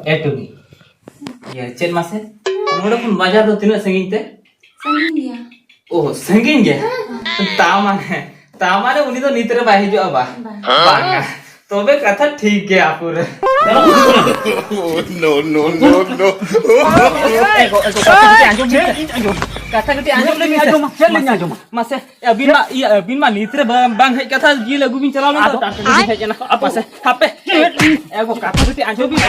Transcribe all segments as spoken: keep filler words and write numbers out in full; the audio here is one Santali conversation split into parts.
ᱮ ᱴᱩᱰᱤ, ᱤᱭᱟᱹ, ᱪᱮᱫ ᱢᱟᱥᱮ? ᱱᱚᱰᱮ ᱠᱷᱚᱱ ᱵᱟᱡᱟᱨ ᱫᱚ ᱛᱤᱱᱟᱹᱜ ᱥᱟᱺᱜᱤᱧ ᱛᱮ? ᱥᱟᱺᱜᱤᱧ ᱜᱮᱭᱟ᱾ ᱳ, ᱥᱟᱺᱜᱤᱧ ᱜᱮᱭᱟ? ᱛᱟ ᱢᱟᱱᱮ, ᱛᱟ ᱢᱟᱱᱮ ᱩᱱᱤ ᱫᱚ ᱱᱤᱛ ᱨᱮ ᱵᱟᱭ ᱦᱤᱡᱩᱜᱼᱟ ᱵᱟ? ᱵᱟᱝ᱾ ᱵᱟᱝᱟ᱾ ᱛᱚᱵᱮ ᱠᱟᱛᱷᱟ ᱴᱷᱤᱠ ᱜᱮᱭᱟ ᱯᱩᱨᱟᱹ᱾ No, no, no, no. ᱮ ᱜᱚ, ᱮ ᱜᱚ, ᱠᱟᱛᱷᱟ ᱠᱟᱹᱴᱤᱡ ᱟᱸᱡᱚᱢ ᱢᱮ᱾ ᱠᱟᱛᱷᱟ ᱠᱟᱹᱴᱤᱡ ᱟᱸᱡᱚᱢ ᱞᱮ ᱢᱮ᱾ ᱪᱮᱫ ᱞᱤᱧ ᱟᱸᱡᱚᱢᱟ? ᱪᱮᱫ ᱞᱤᱧ ᱟᱸᱡᱚᱢᱟ? ᱢᱟᱥᱮ, ᱟᱹᱵᱤᱱ ᱢᱟ, ᱤᱭᱟᱹ, ᱟᱹᱵᱤᱱ ᱢᱟ ᱱᱤᱛ ᱨᱮ ᱵᱟᱝ, ᱵᱟᱝ ᱦᱮᱡ ᱠᱟᱛᱷᱟ, ᱡᱤᱞ ᱟᱹᱜᱩ ᱵᱤᱱ ᱪᱟᱞᱟᱣ ᱞᱮᱱ ᱫᱚ, ᱟᱫᱚ? ᱰᱟᱠᱛᱟᱨ ᱴᱷᱮᱱ ᱵᱤᱱ ᱦᱮᱡ ᱮᱱᱟ᱾ ᱟᱫᱚ? ᱢᱟᱥᱮ, ᱦᱟᱯᱮ᱾ ᱮ ᱜᱚ, ᱠᱟᱛᱷᱟ ᱠᱟᱹᱴᱤᱡ ᱟᱸᱡᱚᱢ ᱵᱤᱱ᱾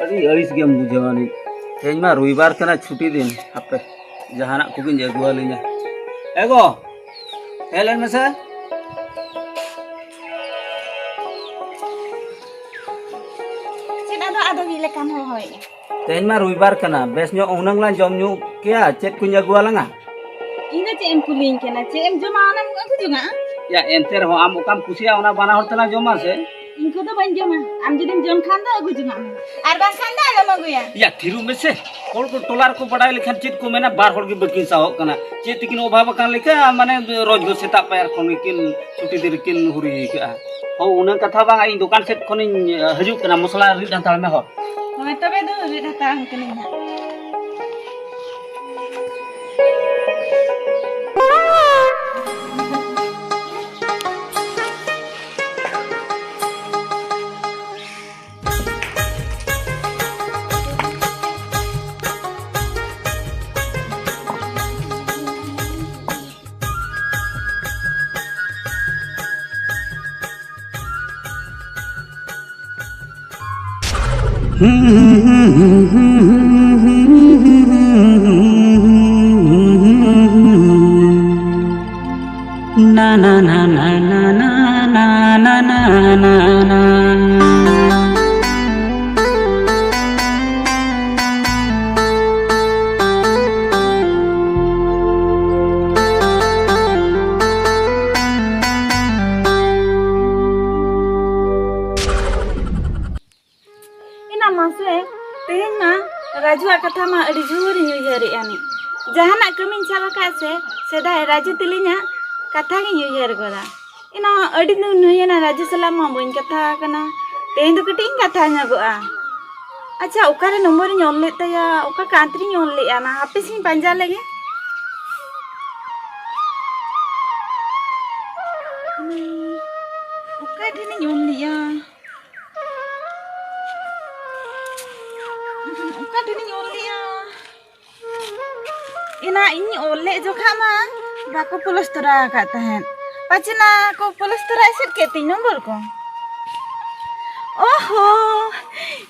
ᱟᱹᱰᱤ ᱟᱹᱲᱤᱥ ᱜᱮᱢ ᱵᱩᱡᱷᱟᱹᱣᱟ ᱱᱤᱛ᱾ ᱛᱮᱦᱮᱧ ᱢᱟ ᱨᱚᱵᱤᱵᱟᱨ ᱠᱟᱱᱟ, ᱪᱷᱩᱴᱤ ᱫᱤᱱ᱾ ᱦᱟᱯᱮ, ᱡᱟᱦᱟᱱᱟᱜ ᱠᱚᱜᱤᱧ ᱟᱹᱜᱩᱣᱟᱞᱤᱧᱟ᱾ ᱮ ᱜᱚ, ᱦᱮᱡ ᱞᱮᱱ ᱢᱮᱥᱮ᱾ ᱪᱮᱫ ᱟᱫᱚ ᱟᱫᱚ ᱜᱮ ᱞᱮᱠᱟᱢ ᱦᱚᱦᱚᱭᱮᱫᱼᱟ? ᱛᱮᱦᱮᱧ ᱢᱟ ᱨᱚᱵᱤᱵᱟᱨ ᱠᱟᱱᱟ, ᱵᱮᱥ ᱧᱚᱜ ᱦᱩᱱᱟᱹᱝ ᱞᱟᱝ ᱡᱚᱢ ᱧᱩ ᱠᱮᱭᱟ᱾ ᱪᱮᱫ ᱠᱚᱧ ᱟᱹᱜᱩᱣᱟᱞᱟᱝᱟ? ᱤᱧ ᱫᱚ ᱪᱮᱫ ᱮᱢ ᱠᱩᱞᱤᱧ ᱠᱟᱱᱟ? ᱪᱮᱫ ᱮᱢ ᱡᱚᱢᱟ ᱚᱱᱟᱢ ᱟᱹᱜᱩ ᱡᱚᱝᱟᱜᱼᱟ? ᱭᱟ, ᱮᱱᱛᱮ ᱨᱮᱦᱚᱸ ᱟᱢ ᱚᱠᱟᱢ ᱠᱩᱥᱤᱭᱟᱜᱼᱟ ᱚᱱᱟ ᱵᱟᱱᱟ ᱦᱚᱲ ᱛᱮᱞᱟᱝ ᱡᱚᱢᱟ ᱥᱮ? ᱤᱧ ᱠᱚᱫᱚ ᱵᱟᱹᱧ ᱡᱚᱢᱟ, ᱟᱢ ᱡᱩᱫᱤᱢ ᱡᱚᱢ ᱠᱷᱟᱱ ᱫᱚ ᱟᱹᱜᱩ ᱡᱚᱝᱟᱜ ᱢᱮ, ᱟᱨ ᱵᱟᱝᱠᱷᱟᱱ ᱫᱚ ᱟᱞᱚᱢ ᱟᱹᱜᱩᱭᱟ᱾ ᱭᱟ, ᱛᱷᱤᱨᱩᱜ ᱢᱮᱥᱮ᱾ ᱦᱚᱲ ᱠᱚ, ᱴᱚᱞᱟ ᱨᱮᱠᱚ ᱵᱟᱰᱟᱭ ᱞᱮᱠᱷᱟᱱ ᱪᱮᱫ ᱠᱚ ᱢᱮᱱᱟ, ᱵᱟᱨ ᱦᱚᱲ ᱜᱮ ᱵᱟᱹᱠᱤᱱ ᱥᱟᱦᱚᱜ ᱠᱟᱱᱟ᱾ ᱪᱮᱫ ᱛᱮᱠᱤᱱ ᱚᱵᱷᱟᱵ ᱟᱠᱟᱱ ᱞᱮᱠᱟ, ᱢᱟᱱᱮ, ᱨᱳᱡᱽ ᱫᱚ ᱥᱮᱛᱟᱜ ᱯᱟᱭᱟᱨ ᱠᱷᱚᱱ ᱜᱮᱠᱤᱱ ᱪᱷᱩᱴᱤ ᱫᱤᱱ ᱨᱮᱠᱤᱱ ᱦᱩᱨᱤ ᱟᱠᱟᱜᱼᱟ᱾ ᱦᱳ, ᱩᱱᱟᱹᱜ ᱠᱟᱛᱷᱟ ᱵᱟᱝ, ᱤᱧ ᱫᱚᱠᱟᱱ ᱥᱮᱫ ᱠᱷᱚᱱᱤᱧ ᱦᱤᱡᱩᱜ ᱠᱟᱱᱟ, ᱢᱚᱥᱞᱟ ᱨᱤᱫ ᱦᱟᱛᱟᱲ ᱢᱮ ᱦᱳ᱾ ᱦᱳᱭ, ᱛᱚᱵᱮ ᱫᱚ ᱨᱤᱫ ᱦᱟᱛᱟᱲ ᱟᱢ ᱠᱟᱹᱱᱟᱹᱧ ᱦᱟᱸᱜ᱾ Na na na na na na. ᱮᱱᱟ ᱢᱟᱥᱮ, ᱛᱮᱦᱮᱧ ᱢᱟ ᱨᱟᱡᱩᱣᱟᱜ ᱠᱟᱛᱷᱟ ᱢᱟ ᱟᱹᱰᱤ ᱡᱳᱨᱤᱧ ᱩᱭᱦᱟᱹᱨᱮᱜᱼᱟ ᱱᱤᱡ᱾ ᱡᱟᱦᱟᱱᱟᱜ ᱠᱟᱹᱢᱤᱧ ᱪᱟᱞ ᱟᱠᱟᱫ ᱥᱮ, ᱥᱮᱫᱟᱭ ᱨᱟᱡᱩ ᱛᱮᱞᱤᱧᱟᱜ ᱠᱟᱛᱷᱟ ᱜᱤᱧ ᱩᱭᱦᱟᱹᱨ ᱜᱚᱫᱟ᱾ ᱮᱱᱟ ᱟᱹᱰᱤ ᱫᱤᱱ ᱦᱩᱭᱮᱱᱟ, ᱨᱟᱡᱩ ᱥᱟᱞᱟᱜ ᱢᱟ ᱵᱟᱹᱧ ᱠᱟᱛᱷᱟ ᱟᱠᱟᱱᱟ᱾ ᱛᱮᱦᱮᱧ ᱫᱚ ᱠᱟᱹᱴᱤᱡ ᱤᱧ ᱠᱟᱛᱷᱟ ᱧᱚᱜᱚᱜᱼᱟ᱾ ᱟᱪᱪᱷᱟ, ᱚᱠᱟᱨᱮ ᱱᱚᱢᱵᱚᱨᱤᱧ ᱚᱞ ᱞᱮᱫ ᱛᱟᱭᱟ? ᱚᱠᱟ ᱠᱟᱸᱛ ᱨᱤᱧ ᱚᱞ ᱞᱮᱫᱼᱟ? ᱱᱟ ᱦᱟᱯᱮ ᱥᱮᱧ ᱯᱟᱸᱡᱟ ᱞᱮᱜᱮ᱾ ᱚᱠᱟ ᱴᱷᱮᱱᱤᱧ ᱚᱞ ᱞᱮᱫᱼᱟ? ᱚᱠᱟ ᱴᱷᱮᱱᱤᱧ ᱚᱞ ᱞᱮᱫᱼᱟ? ᱮᱱᱟ ᱤᱧ ᱚᱞ ᱞᱮᱫ ᱡᱚᱠᱷᱟ ᱢᱟ ᱵᱟᱠᱚ ᱯᱚᱞᱚᱥ ᱛᱚᱨᱟ ᱟᱠᱟᱫ ᱛᱟᱦᱮᱸᱫ᱾ ᱯᱟᱪᱮᱱᱟ ᱠᱚ ᱯᱚᱞᱚᱥ ᱛᱚᱨᱟ ᱮᱥᱮᱫ ᱠᱮᱫ ᱛᱤᱧ ᱱᱚᱢᱵᱚᱨ ᱠᱚ᱾ ᱚᱦᱚ,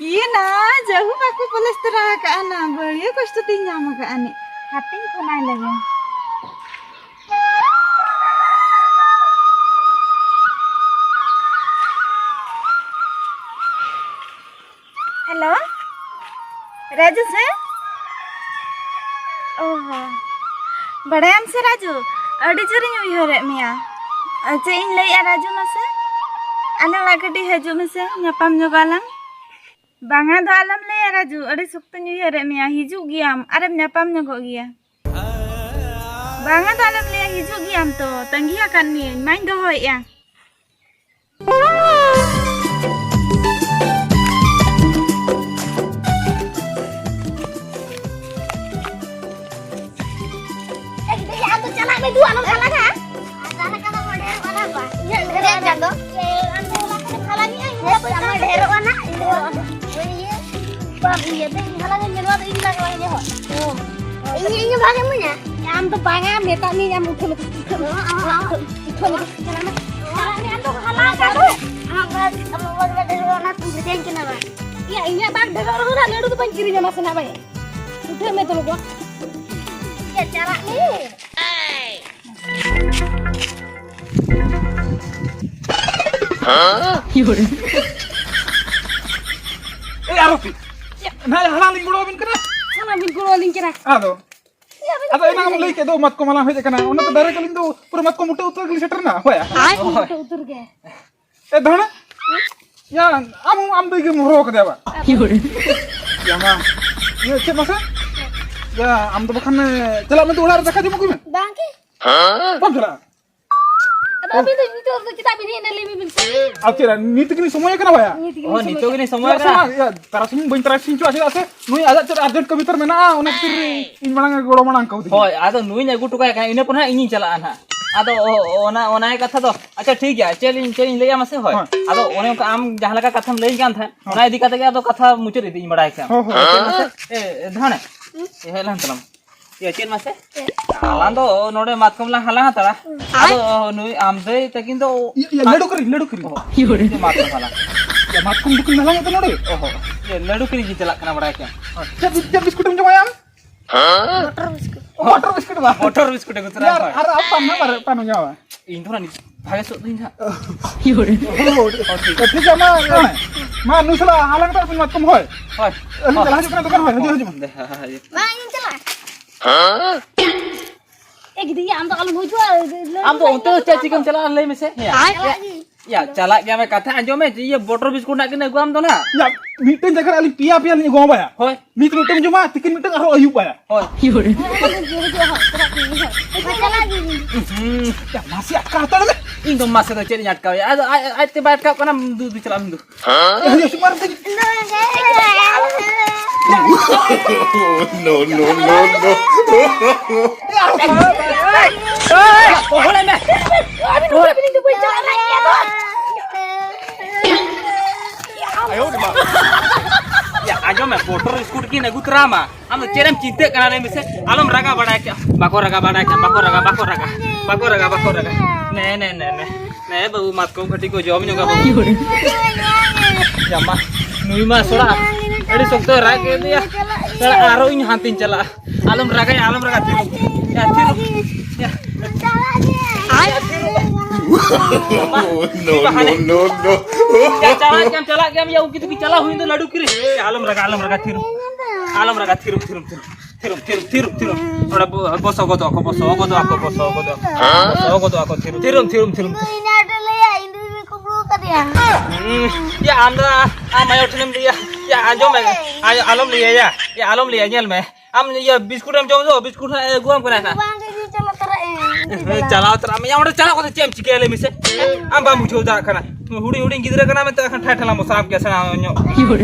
ᱤᱭᱟᱹ ᱱᱟ, ᱡᱟᱹᱦᱩ ᱵᱟᱠᱚ ᱯᱚᱞᱚᱥ ᱛᱚᱨᱟ ᱟᱠᱟᱫᱼᱟ ᱱᱟ, ᱵᱟᱹᱲᱤᱭᱟᱹ ᱠᱚᱥᱴᱚ ᱛᱤᱧ ᱧᱟᱢ ᱟᱠᱟᱫᱼᱟ ᱱᱤ᱾ ᱦᱟᱯᱮᱧ ᱯᱷᱳᱱᱟᱭ ᱞᱮᱜᱮ᱾ ᱦᱮᱞᱳ, ᱨᱟᱡᱩ ᱥᱮ? ᱚ ᱦᱚᱸ, ᱵᱟᱲᱟᱭᱟᱢ ᱥᱮ ᱨᱟᱡᱩ, ᱟᱹᱰᱤ ᱡᱳᱨᱤᱧ ᱩᱭᱦᱟᱹᱨᱮᱫ ᱢᱮᱭᱟ᱾ ᱪᱮᱫ ᱤᱧ ᱞᱟᱹᱭᱮᱫᱼᱟ ᱨᱟᱡᱩ, ᱢᱟᱥᱮ ᱟᱞᱮ ᱚᱲᱟᱜ ᱠᱟᱹᱴᱤᱡ ᱦᱤᱡᱩᱜ ᱢᱮᱥᱮ, ᱧᱟᱯᱟᱢ ᱧᱚᱜᱚᱜ ᱟᱞᱟᱝ᱾ ᱵᱟᱝᱟ ᱫᱚ ᱟᱞᱚᱢ ᱞᱟᱹᱭᱟ ᱨᱟᱡᱩ, ᱟᱹᱰᱤ ᱥᱚᱠᱛᱚᱧ ᱩᱭᱦᱟᱹᱨᱮᱫ ᱢᱮᱭᱟ᱾ ᱦᱤᱡᱩᱜ ᱜᱮᱭᱟᱢ, ᱟᱨᱮᱢ ᱧᱟᱯᱟᱢ ᱧᱚᱜᱚᱜ ᱜᱮᱭᱟ᱾ ᱵᱟᱝᱟ ᱫᱚ ᱟᱞᱚᱢ ᱞᱟᱹᱭᱟ, ᱦᱤᱡᱩᱜ ᱜᱮᱭᱟᱢ ᱛᱚ, ᱛᱟᱺᱜᱤ ᱟᱠᱟᱫ ᱢᱤᱭᱟᱹᱧ, ᱢᱟᱧ ᱫᱚᱦᱚᱭᱮᱫᱼᱟ᱾ ᱮ, ᱜᱤᱫᱽᱨᱟᱹ, ᱟᱢ ᱫᱚ ᱪᱟᱞᱟᱜ ᱢᱮ, ᱫᱩ ᱟᱞᱚᱢ ᱦᱟᱞᱟᱝᱟ᱾ ᱟᱨ ᱛᱟᱦᱞᱮ ᱠᱷᱟᱱ ᱫᱚ ᱰᱷᱮᱨᱚᱜ ᱠᱟᱱᱟ ᱵᱟᱝ? ᱤᱧᱟᱹᱜ ᱰᱷᱮᱨᱚᱜ ᱠᱟᱱᱟ᱾ ᱟᱢ ᱫᱚ ᱚᱱᱟ ᱠᱷᱚᱱᱮᱢ ᱦᱟᱞᱟᱝᱮᱜᱼᱟ, ᱤᱧ ᱫᱚ ᱵᱟᱹᱧ ᱦᱟᱞᱟᱝᱟ᱾ ᱰᱷᱮᱨᱚᱜ ᱠᱟᱱᱟ, ᱤᱧ ᱫᱚ ᱵᱟᱝ᱾ ᱤᱭᱟᱹ, ᱵᱟᱝ, ᱤᱭᱟᱹ, ᱫᱮᱱ ᱦᱟᱞᱟᱝ ᱟᱹᱧ ᱢᱮ, ᱱᱚᱣᱟ ᱫᱚ ᱤᱧ ᱞᱟᱝ ᱦᱟᱞᱟᱝᱟ, ᱤᱧ ᱦᱚᱸ᱾ ᱤᱧ, ᱤᱧ ᱦᱚᱸ ᱵᱷᱟᱜᱮ ᱤᱢᱟᱹᱧᱟ᱾ ᱟᱢ ᱫᱚ ᱵᱟᱝᱟ, ᱢᱮᱛᱟᱜ ᱢᱤᱭᱟᱹᱧ, ᱟᱢ ᱩᱴᱷᱟᱹᱣ ᱢᱮ, ᱩᱴᱷᱟᱹᱣ ᱢᱮ᱾ ᱦᱚᱸ, ᱦᱚᱸ, ᱦᱚᱸ᱾ ᱩᱴᱷᱟᱹᱣ ᱢᱮ᱾ ᱪᱟᱞᱟᱜ ᱢᱮ, ᱟᱢ ᱫᱚ ᱦᱟᱞᱟᱝ ᱠᱟᱜ ᱫᱚ᱾ ᱟᱢᱟᱜ ᱵᱟᱥ, ᱟᱢᱟᱜ ᱵᱟᱥ ᱨᱮ ᱰᱷᱮᱨᱚᱜᱼᱟ, ᱚᱱᱟ ᱠᱚ ᱢᱤᱛᱟᱹᱧ ᱠᱟᱱᱟ ᱵᱟᱝ? ᱤᱭᱟᱹ, ᱤᱧᱟᱹᱜ ᱵᱟᱝ ᱰᱷᱮᱨᱚᱜ ᱨᱮᱦᱚᱸ ᱱᱟᱜ ᱞᱟᱹᱰᱩ ᱫᱚ ᱵᱟᱹᱧ ᱠᱤᱨᱤᱧᱟ, ᱱᱟᱥᱮᱱᱟᱜ ᱵᱟᱭ᱾ ᱩᱴᱷᱟᱹᱣ ᱢᱮ ᱛᱚ ᱞᱚᱜᱚᱱ᱾ ᱤᱭᱟᱹ, ᱪᱟᱞᱟᱜ ᱢᱮ᱾ ᱮᱭ, ᱟᱨᱚ ᱛᱤ᱾ ᱱᱟ ᱦᱟᱞᱟᱝ ᱞᱤᱧ ᱜᱚᱲᱚ ᱟᱹᱵᱤᱱ ᱠᱟᱱᱟ᱾ ᱦᱟᱞᱟᱝ ᱵᱤᱱ ᱜᱚᱲᱚ ᱟᱹᱞᱤᱧ ᱠᱟᱱᱟ᱾ ᱟᱫᱚ᱾ ᱟᱫᱚ ᱮᱱᱟᱝ ᱮᱢ ᱞᱟᱹᱭ ᱠᱮᱫ ᱫᱚ ᱢᱟᱛᱠᱚᱢ ᱦᱟᱞᱟᱝ ᱦᱮᱡ ᱟᱠᱟᱱᱟ, ᱚᱱᱟ ᱛᱮ direct ᱟᱹᱞᱤᱧ ᱫᱚ ᱯᱩᱨᱟᱹ ᱢᱟᱛᱠᱚᱢ ᱵᱩᱴᱟᱹ ᱩᱛᱟᱹᱨ ᱜᱮᱞᱤᱧ ᱥᱮᱴᱮᱨ ᱮᱱᱟ᱾ ᱦᱳᱭ᱾ ᱟᱭ? ᱦᱳᱭ᱾ ᱩᱛᱟᱹᱨ ᱜᱮ᱾ ᱮ ᱫᱷᱟᱹᱲᱟ, ᱭᱟ, ᱟᱢ, ᱟᱢ ᱫᱚ ᱤᱭᱟᱹᱢ ᱦᱚᱨᱦᱚ ᱠᱟᱫᱮᱭᱟ ᱵᱟ? ᱭᱟ ᱢᱟ, ᱤᱭᱟᱹ ᱪᱮᱫ ᱢᱟᱥᱮ? ᱭᱟ, ᱟᱢ ᱫᱚ ᱵᱟᱠᱷᱟᱱ, ᱮ, ᱪᱟᱞᱟᱜ ᱢᱮ ᱛᱚ ᱚᱲᱟᱜ ᱨᱮ ᱫᱟᱠᱟ ᱡᱚᱢ ᱟᱹᱜᱩᱭ ᱢᱮ᱾ ᱵᱟᱝ ᱜᱮ᱾ ᱵᱟᱢ ᱪᱟᱞᱟᱜᱼᱟ? ᱟᱹᱵᱤᱱ ᱫᱚ ᱱᱤᱛᱚᱜ ᱫᱚ ᱪᱮᱫᱟᱜ ᱵᱤᱱ ᱦᱮᱡ ᱮᱱᱟ, ᱞᱟᱹᱭ ᱵᱤᱱ ᱥᱮ? ᱟᱨ ᱪᱮᱫ, ᱱᱤᱛ ᱜᱮᱞᱤᱧ ᱥᱚᱢᱚᱭ ᱠᱟᱱᱟ ᱵᱟᱭᱟ? ᱱᱤᱛ ᱜᱮᱞᱤᱧ ᱚ, ᱥᱚᱢᱚᱭ ᱱᱤᱛᱚᱜ ᱠᱟᱱᱟ᱾ ᱜᱮᱞᱤᱧ ᱥᱚᱢᱚᱭ ᱪᱮᱫᱟᱜ ᱥᱮ ᱠᱟᱱᱟ᱾ ᱵᱟᱝ, ᱤᱭᱟᱹ, ᱛᱟᱨᱟᱥᱤᱧ ᱵᱟᱹᱧ ᱛᱟᱨᱟᱥᱤᱧ ᱦᱚᱪᱚᱣᱟᱜᱼᱟ, ᱪᱮᱫᱟᱜ ᱥᱮ ᱱᱩᱭ ᱟᱡᱟᱜ ᱪᱮᱫ urgent ᱠᱟᱹᱢᱤ ᱛᱟᱨ ᱢᱮᱱᱟᱜᱼᱟ, ᱚᱱᱟ ᱠᱷᱟᱹᱛᱤᱨ ᱤᱧ ᱢᱟᱲᱟᱝ ᱮ ᱜᱚᱲᱚ ᱢᱟᱲᱟᱝ ᱠᱟᱣᱫᱤᱧᱟ᱾ ᱦᱳᱭ, ᱟᱫᱚ ᱱᱩᱭᱤᱧ ᱟᱹᱜᱩ ᱦᱚᱴᱚ ᱠᱟᱭ ᱠᱟᱱᱟ, ᱤᱱᱟᱹ ᱯᱚᱨ ᱦᱟᱸᱜ ᱤᱧᱤᱧ ᱪᱟᱞᱟᱜᱼᱟ ᱱᱟᱦᱟᱜ᱾ ᱟᱫᱚ ᱚ-, ᱚᱱᱟ, ᱚᱱᱟ ᱠᱟᱛᱷᱟ ᱫᱚ, ᱟᱪᱪᱷᱟ, ᱴᱷᱤᱠ ᱜᱮᱭᱟ, ᱪᱮᱫ ᱤᱧ, ᱪᱮᱫ ᱤᱧ ᱞᱟᱹᱭᱟ ᱢᱟᱥᱮ? ᱦᱳᱭ᱾ ᱦᱳᱭ᱾ ᱟᱫᱚ ᱚᱱᱮ ᱚᱱᱠᱟ ᱟᱢ ᱡᱟᱦᱟᱸ ᱞᱮᱠᱟ ᱠᱟᱛᱷᱟᱢ ᱞᱟᱹᱭ ᱠᱟᱱ ᱛᱟᱦᱮᱸᱫ, ᱦᱳᱭ᱾ ᱚᱱᱟ ᱤᱫᱤ ᱠᱟᱛᱮ ᱜᱮ ᱟᱫᱚ ᱠᱟᱛᱷᱟ ᱢᱩᱪᱟᱹᱫ ᱤᱫᱤᱧ ᱵᱟᱲᱟᱭ ᱠᱟᱱᱟ᱾ ᱦᱳᱭ, ᱦᱳᱭ᱾ ᱟᱨ ᱪᱮᱫ ᱢᱟᱥᱮ? ᱮ, ᱫᱷᱟᱱᱮ, ᱮ, ᱦᱮᱡ ᱞᱮᱱ ᱛᱟᱞᱟᱝ᱾ ᱤᱭᱟᱹ, ᱪᱮᱫ ᱢᱟᱥᱮ? ᱟᱞᱟᱝ ᱫᱚ ᱱᱚᱰᱮ ᱢᱟᱛᱠᱚᱢ ᱞᱟᱝ ᱦᱟᱞᱟᱝ ᱦᱟᱛᱟᱲᱟ᱾ ᱟᱫᱚ ᱱᱩᱭ ᱟᱢ ᱫᱟᱹᱭ ᱛᱟᱹᱠᱤᱱ ᱫᱚ ᱤᱭᱟᱹ, ᱤᱭᱟᱹ, ᱞᱟᱹᱰᱩ ᱠᱤᱨᱤᱧ, ᱞᱟᱹᱰᱩ ᱠᱤᱨᱤᱧ᱾ ᱚ, ᱤᱭᱟᱹ, ᱢᱟᱛᱠᱚᱢ ᱦᱟᱞᱟᱝ᱾ ᱤᱭᱟᱹ, ᱢᱟᱛᱠᱚᱢ ᱫᱚᱠᱤᱱ ᱦᱟᱞᱟᱝ ᱮᱫ ᱫᱚ ᱱᱚᱰᱮ? ᱚ, ᱦᱚ᱾ ᱤᱭᱟᱹ, ᱞᱟᱹᱰᱩ ᱠᱤᱨᱤᱧ ᱜᱮ ᱪᱟᱞᱟᱜ ᱠᱟᱱᱟ, ᱵᱟᱲᱟᱭ ᱠᱮᱫᱟᱢ᱾ ᱪᱮᱫ, ᱪᱮᱫ ᱵᱤᱥᱠᱩᱴ ᱮᱢ ᱡᱚᱢᱟᱭᱟ ᱟᱢ? Motor biscuit. ᱚ, ᱢᱚᱴᱚᱨ ᱵᱤᱥᱠᱩᱴ ᱵᱟᱝ? ᱢᱚᱴᱚᱨ ᱵᱤᱥᱠᱩᱴ ᱮ ᱠᱩᱥᱤᱭᱟᱜᱼᱟ, ᱭᱟᱨ, ᱦᱳᱭ᱾ ᱟᱨ ᱟᱢ ᱯᱟᱱ ᱢᱟ, ᱯᱟᱱ ᱡᱚᱢᱟ᱾ ᱤᱧ ᱫᱚ ᱱᱟᱜ ᱱᱤᱛ ᱵᱷᱟᱜᱮ ᱥᱚᱜ ᱫᱩᱧ ᱦᱟᱸᱜ᱾ ᱚ, ᱴᱷᱤᱠ ᱜᱮᱭᱟ, ᱢᱟ, ᱢᱟ, ᱢᱟ, ᱱᱩᱭ ᱥᱟᱞᱟᱜ ᱦᱟᱞᱟᱝ ᱦᱟᱛᱟᱲ ᱯᱮ ᱢᱟᱛᱠᱚᱢ, ᱦᱳᱭ᱾ ᱦᱳᱭ᱾ ᱟᱹᱞᱤᱧ ᱦᱳᱭ᱾ ᱪᱟᱞᱟᱜ ᱦᱤᱡᱩᱜ ᱠᱟᱱᱟ ᱫᱚᱠᱟᱱ, ᱦᱳᱭ, ᱦᱤᱡᱩᱜ, ᱦᱤᱡᱩᱜ᱾ ᱫᱮ, ᱦᱳᱭ, ᱦᱳᱭ, ᱦᱳᱭ᱾ ᱢᱟ, ᱤᱧ ᱪᱟᱞᱟᱜᱼᱟ᱾ ᱮ, ᱜᱤᱫᱤ, ᱟᱢ ᱫᱚ ᱟᱞᱚᱢ ᱦᱤᱡᱩᱜᱼᱟ᱾ ᱟᱢ ᱫᱚ ᱚᱱᱛᱮ ᱫᱚ ᱪᱮᱫ ᱪᱤᱠᱟᱹᱢ ᱪᱟᱞᱟᱜᱼᱟ, ᱞᱟᱹᱭ ᱢᱮᱥᱮ? ᱦᱮᱸ᱾ ᱪᱟᱞᱟᱜ ᱜᱤᱧ᱾ ᱭᱟ, ᱪᱟᱞᱟᱜ ᱜᱮᱭᱟ ᱢᱮ, ᱠᱟᱛᱷᱟ ᱟᱸᱡᱚᱢ ᱢᱮ, ᱤᱭᱟᱹ, ᱵᱚᱴᱚᱨ ᱵᱤᱥᱠᱩᱴ ᱱᱟᱜ ᱠᱤᱱ ᱟᱹᱜᱩᱣᱟᱢ ᱫᱚ ᱱᱟᱜ᱾ ᱭᱟ, ᱢᱤᱫᱴᱮᱱ ᱡᱟᱭᱜᱟ ᱨᱮ ᱟᱹᱞᱤᱧ ᱯᱮᱭᱟ ᱯᱮᱭᱟ ᱞᱤᱧ ᱟᱹᱜᱩᱣᱟᱢᱟ ᱵᱟᱭᱟ᱾ ᱦᱳᱭ᱾ ᱱᱤᱛ ᱢᱤᱫᱴᱮᱱ ᱡᱚᱢᱟ, ᱛᱤᱠᱤᱱ ᱢᱤᱫᱴᱮᱱ, ᱟᱨᱦᱚᱸ ᱟᱹᱭᱩᱵ ᱵᱟᱭᱟ᱾ ᱦᱳᱭ᱾ ᱦᱤᱡᱩᱜᱼᱟ, ᱦᱤᱡᱩᱜᱼᱟ, ᱦᱳᱭ, ᱪᱟᱞᱟᱜ ᱜᱮᱭᱟ᱾ ᱦᱩᱸ, ᱭᱟ, ᱢᱟᱥᱮ ᱟᱴᱠᱟᱣ ᱦᱟᱛᱟᱲ ᱢᱮ᱾ ᱤᱧ ᱫᱚ ᱢᱟᱥᱮ ᱫᱚ ᱪᱮᱫ ᱤᱧ ᱟᱴᱠᱟᱣᱮᱭᱟ? ᱟᱫᱚ ᱟᱡ, ᱟᱡ ᱛᱮ ᱵᱟᱭ ᱟᱴᱠᱟᱣ ᱠᱟᱱᱟ, ᱫᱩ, ᱫᱩ ᱪᱟᱞᱟᱜ ᱢᱮ ᱫᱩ᱾ ᱦᱮᱸ? ᱦᱤᱡᱩᱜ, ᱦᱤᱡᱩᱜ, ᱦᱤᱡᱩᱜ᱾ No, no, no, no. ᱜᱚᱦᱚᱲᱟᱭ ᱢᱮ᱾ ᱭᱟ, ᱟᱸᱡᱚᱢ ᱢᱮ, ᱵᱚᱴᱚᱨ ᱵᱤᱥᱠᱩᱴ ᱠᱤᱱ ᱟᱹᱜᱩ ᱛᱚᱨᱟ ᱟᱢᱟ᱾ ᱟᱢ ᱫᱚ ᱪᱮᱫ ᱮᱢ ᱪᱤᱱᱛᱟᱹᱜ ᱠᱟᱱᱟ ᱞᱟᱹᱭ ᱢᱮᱥᱮ? ᱟᱞᱚᱢ ᱨᱟᱜᱟ ᱵᱟᱲᱟᱭ ᱠᱮᱫ, ᱵᱟᱠᱚ ᱨᱟᱜᱟ ᱵᱟᱲᱟᱭ ᱠᱮᱫ, ᱵᱟᱠᱚ ᱨᱟᱜᱟ, ᱵᱟᱠᱚ ᱨᱟᱜᱟ, ᱵᱟᱠᱚ ᱨᱟᱜᱟ, ᱵᱟᱠᱚ ᱨᱟᱜᱟ᱾ ᱱᱮ, ᱱᱮ, ᱱᱮ, ᱱᱮ᱾ ᱱᱮ ᱵᱟᱹᱵᱩ, ᱢᱟᱛᱠᱚᱢ ᱠᱟᱹᱴᱤᱡ ᱠᱚ ᱡᱚᱢ ᱧᱚᱜᱟ ᱵᱟᱹᱵᱩ᱾ ᱡᱟᱢᱟ, ᱱᱩᱭ ᱢᱟ ᱥᱚᱲᱟ, ᱟᱹᱰᱤ ᱥᱚᱠᱛᱚᱭ ᱨᱟᱜ ᱠᱮᱫ ᱫᱚᱭᱟ᱾ ᱥᱚᱲᱟ, ᱟᱨᱚ ᱤᱧ ᱦᱟᱱᱛᱮᱧ ᱪᱟᱞᱟᱜᱼᱟ᱾ ᱟᱞᱚᱢ ᱨᱟᱜᱟ, ᱟᱞᱚᱢ ᱨᱟᱜᱟ, ᱛᱷᱤᱨᱚᱜ᱾ ᱭᱟ, ᱛᱷᱤᱨᱚᱜ᱾ ᱭᱟ᱾ No, no, no, no. ᱭᱟ, ᱪᱟᱞᱟᱜ ᱜᱮᱭᱟᱢ, ᱪᱟᱞᱟᱜ ᱜᱮᱭᱟᱢ, ᱭᱟ, ᱩᱠᱤ ᱛᱩᱠᱤ ᱪᱟᱞᱟᱣ ᱦᱩᱭᱮᱱ ᱫᱚ ᱞᱟᱹᱰᱩ ᱠᱤᱨᱤᱧ᱾ ᱭᱟ, ᱟᱞᱚᱢ ᱨᱟᱜᱟ, ᱟᱞᱚᱢ ᱨᱟᱜᱟ, ᱛᱷᱤᱨᱚᱜ᱾ ᱟᱞᱚᱢ ᱨᱟᱜᱟ, ᱛᱷᱤᱨᱚᱜ, ᱛᱷᱤᱨᱚᱜ, ᱛᱷᱤᱨᱚᱜ᱾ ᱛᱷᱤᱨᱚᱢ, ᱛᱷᱤᱨᱚᱢ, ᱛᱷᱤᱨᱚᱢ, ᱛᱷᱤᱨᱚᱢ᱾ ᱚᱸᱰᱮ ᱵᱚ-, ᱵᱚᱥᱚ ᱜᱚᱫᱚᱜ ᱟᱠᱚ, ᱵᱚᱥᱚ ᱜᱚᱫᱚᱜ ᱟᱠᱚ, ᱵᱚᱥᱚ ᱜᱚᱫᱚᱜ ᱟᱠᱚ, ᱵᱚᱥᱚ ᱜᱚᱫᱚᱜ ᱟᱠᱚ, ᱛᱷᱤᱨᱚᱢ, ᱛᱷᱤᱨᱚᱢ, ᱛᱷᱤᱨᱚᱢ, ᱛᱷᱤᱨᱚᱢ᱾ ᱤᱧ ᱫᱚ ᱤᱧ ᱟᱭᱳ ᱴᱷᱮᱱ ᱞᱟᱹᱭᱟ, ᱤᱧ ᱫᱚ ᱤᱧ ᱠᱩᱢᱵᱽᱲᱩ ᱟᱠᱟᱫᱮᱭᱟ᱾ ᱦᱩᱸ, ᱭᱟ, ᱟᱢ ᱫᱚ ᱟᱢ ᱟᱭᱳ ᱴᱷᱮᱱᱮᱢ ᱞᱟᱹᱭᱟ᱾ ᱭᱟ, ᱟᱸᱡᱚᱢ ᱢᱮ, ᱟᱭᱳ, ᱟᱞᱚᱢ ᱞᱟᱹᱭᱟ, ᱭᱟ, ᱭᱟ, ᱟᱞᱚᱢ ᱞᱟᱹᱭᱟ, ᱧᱮᱞ ᱢᱮ, ᱟᱢ ᱤᱭᱟᱹ ᱵᱤᱥᱠᱩᱴ ᱮᱢ ᱡᱚᱢ ᱫᱚ, ᱵᱤᱥᱠᱩᱴ ᱦᱟᱸᱜ ᱮ ᱟᱹᱜᱩᱣᱟᱢ ᱠᱟᱱᱟ ᱦᱟᱸᱜ᱾ ᱵᱟᱝ ᱜᱮ, ᱪᱟᱞᱟᱜ ᱛᱚᱨᱟᱜ ᱟᱹᱧ᱾ ᱪᱟᱞᱟᱣ ᱛᱚᱨᱟ ᱢᱮᱭᱟ ᱚᱸᱰᱮ ᱪᱟᱞᱟᱣ ᱠᱟᱛᱮ ᱪᱮᱫ ᱮᱢ ᱪᱤᱠᱟᱹᱭᱟ ᱞᱟᱹᱭ ᱢᱮᱥᱮ? ᱟᱢ ᱵᱟᱢ ᱵᱩᱡᱷᱟᱹᱣ ᱫᱟᱲᱮᱭᱟᱜ ᱠᱟᱱᱟ᱾ ᱦᱩᱰᱤᱧ ᱦᱩᱰᱤᱧ ᱜᱤᱫᱽᱨᱟᱹ ᱠᱟᱱᱟ ᱢᱮᱱᱛᱮ ᱮᱠᱷᱟᱱ ᱴᱷᱟᱭ ᱴᱷᱟᱞᱟᱢ ᱵᱚ ᱥᱟᱵ ᱜᱮᱭᱟ ᱥᱮᱬᱟ ᱧᱚᱜ᱾